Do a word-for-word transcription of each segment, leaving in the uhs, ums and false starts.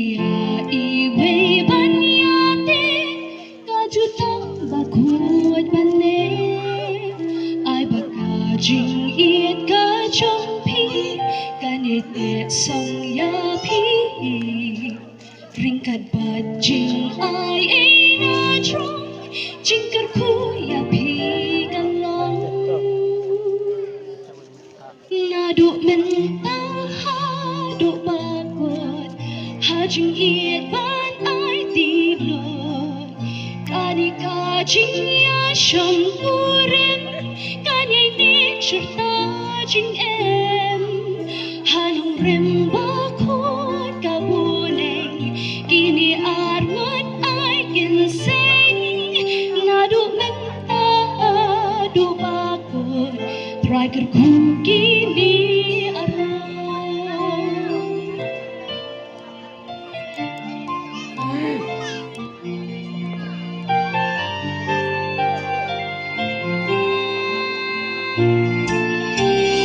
Ïa iwei ban ïateh, ka ju tang ba khuid ban leh. Ai ba ka jingïeit ka jong phi kan ïateh song ïa phi. Ryngkat bad jingai ei na jrong jingkyrkhu ïa phi kan long. Naduh mynta haduh bakut, ha jingïeit ban aiti lut. Kane ka jingïashongkurim, kane ne shirta jingem. Ha nongrim bakhuid ka buneng, kine arngut ai kin seng. Naduh mynta haduh bakut, Trai kyrkhu kine arngut.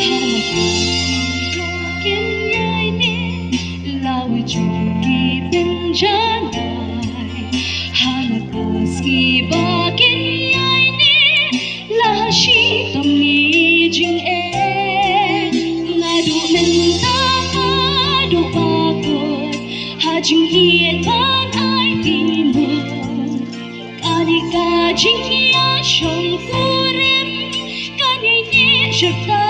Hana ka sngi ba kin ïaineh, la wei jong ki pynjanai. Hana ka sngi ba kin ïaineh, la ha shitom ni jingeh. Naduh mynta haduh bakut, ha jingïeit ban aiti lut. Kane ka jingïashongkurim, kane ne shirta